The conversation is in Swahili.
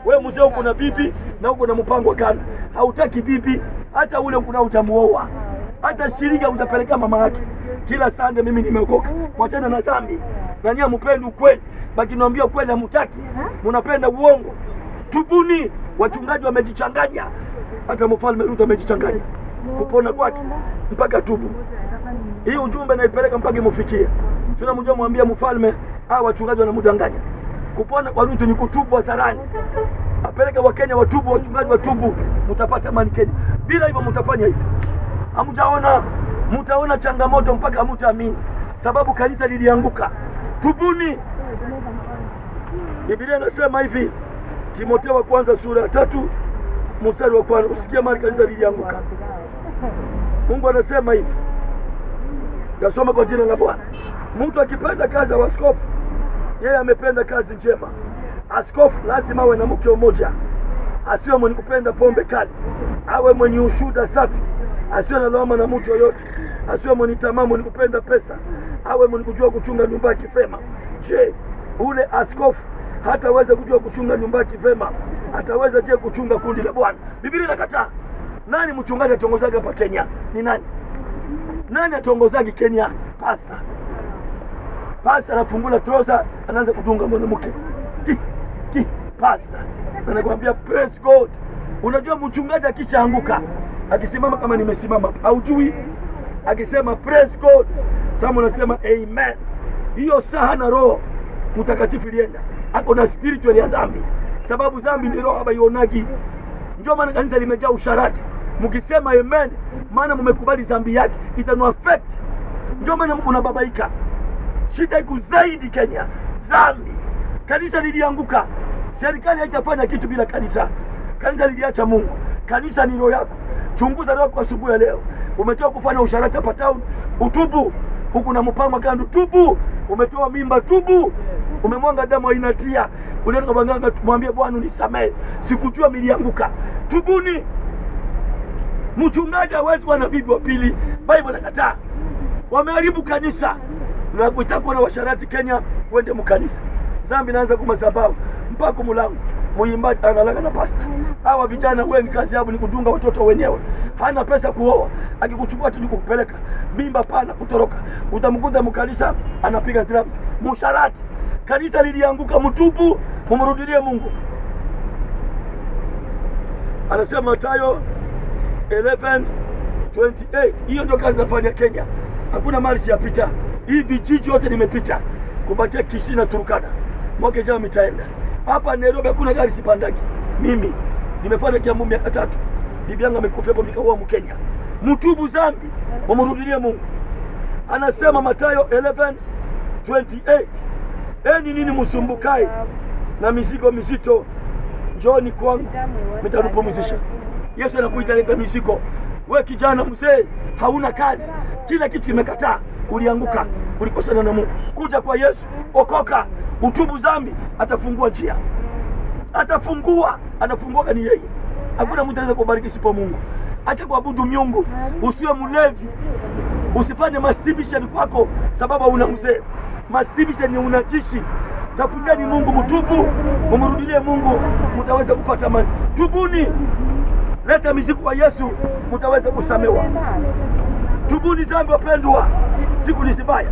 Wewe mzee uko na bibi na uko na mpango wa kando, hautaki bibi, hata ule kuna utamuoa, hata shirika utapeleka mama yake. Kila sande mimi nimeokoka, wachana na dhambi. Na nyie mpendi ukweli, baki niambia ukweli hamutaki, mnapenda uongo. Tubuni, wachungaji wamejichanganya. Hata mfalme Ruto amejichanganya kupona kwake mpaka tubu. Hii ujumbe naipeleka mpaka imufikie. Sina mjua mwambia mfalme, hawa wachungaji wanamdanganya. Kupona kwa Ruto ni kutubu hadharani. Apeleke Wakenya watubu, wachungaji watubu, mtapata amani Kenya. Bila hivyo mtafanya hivi. Hamtaona, mtaona changamoto mpaka hamtaamini. Sababu kanisa lilianguka. Tubuni. Biblia inasema hivi, Timotheo wa kwanza sura ya 3 mstari wa 1, usikie mahali kanisa lilianguka. Mungu anasema hivi. Nasoma kwa jina la Bwana. Mtu akipenda kazi ya askofu, yeye amependa kazi njema. Askofu lazima awe na mke mmoja, asiwe mwenye kupenda pombe kali, awe mwenye ushuhuda safi, asiwe na lawama na mtu yoyote, asiwe mwenye tamaa, mwenye kupenda pesa, awe mwenye kujua kuchunga nyumba yake vema. Je, ule askofu hataweza kujua kuchunga nyumba yake vema? Ataweza je kuchunga kundi la Bwana? Biblia inakataa. Nani mchungaji atongozaga hapa Kenya? Ni nani? Nani atongozaga Kenya? Pastor. Pastor anafungula trouser, anaanza kudunga mwanamke. Ki pastor. Anakuambia praise God. Unajua mchungaji akishaanguka, akisimama kama nimesimama, haujui, akisema praise God, sasa unasema amen. Hiyo saa na roho mtakatifu ilienda. Ako na spiritual ya dhambi. Sababu dhambi ni roho habaionagi. Ndio maana kanisa limejaa usharati. Mkisema amen, maana mmekubali dhambi yake, itanu affect. Ndio maana mnababaika. Shida iko zaidi Kenya, dhambi. Kanisa lilianguka. Serikali haitafanya kitu bila kanisa. Kanisa liliacha Mungu. Kanisa ni roho yako. Chunguza roho yako asubuhi ya leo. Umetoka kufanya usharati hapa town, utubu. Huku na mpango kando, tubu. Umetoa mimba, tubu. Umemwanga damu hainatia. Unaenda kwa mganga, mwambie Bwana unisamehe, sikujua nilianguka. Tubuni. Mchungaji hawezi kuwa na bibi wa pili. Bible inakataa. Wameharibu kanisa. Na kutaka na washarati Kenya wende mkanisa. Dhambi inaanza kwa madhabahu mpaka mlango. Muimbaji analala na pastor. Hawa vijana wengi kazi yao ni kudunga watoto wenyewe. Hana pesa kuoa, akikuchukua tu nikukupeleka. Mimba pana kutoroka. Utamkuta mkanisa anapiga drums. Musharati. Kanisa lilianguka, mtubu, mumrudilie Mungu. Anasema Mathayo 11:28. Hiyo ndio kazi nafanya Kenya. Hakuna mali siyapita. Hii vijiji yote nimepita. Kubatia Kisii na Turkana. Mwaka jao mitaenda. Hapa Nairobi hakuna gari sipandaki. Mimi nimefanya kiambu miaka 3. Bibi yangu amekufa hapo nikaoa Mkenya. Mtubu dhambi, mumrudilie Mungu. Anasema Mathayo 11:28. Eni nini msumbukai na mizigo mizito, njooni kwangu nitakupumzisha. Yesu anakuita leta mizigo. Wewe kijana mzee hauna kazi, kila kitu kimekataa, ulianguka, ulikosana na Mungu. Kuja kwa Yesu, okoka, utubu dhambi, atafungua njia. Atafungua, anafungua ni yeye. Hakuna mtu anaweza kubariki isipo Mungu. Acha kuabudu miungu, usiwe mlevi. Usifanye masturbation kwako sababu una mzee. Masturbation ni unajishi. Tafuteni Mungu, mtubu, mumrudilie Mungu, mtaweza kupata amani. Tubuni. Leta mizigo kwa Yesu, mtaweza kusamewa. Tubuni dhambi wapendwa, siku ni zibaya.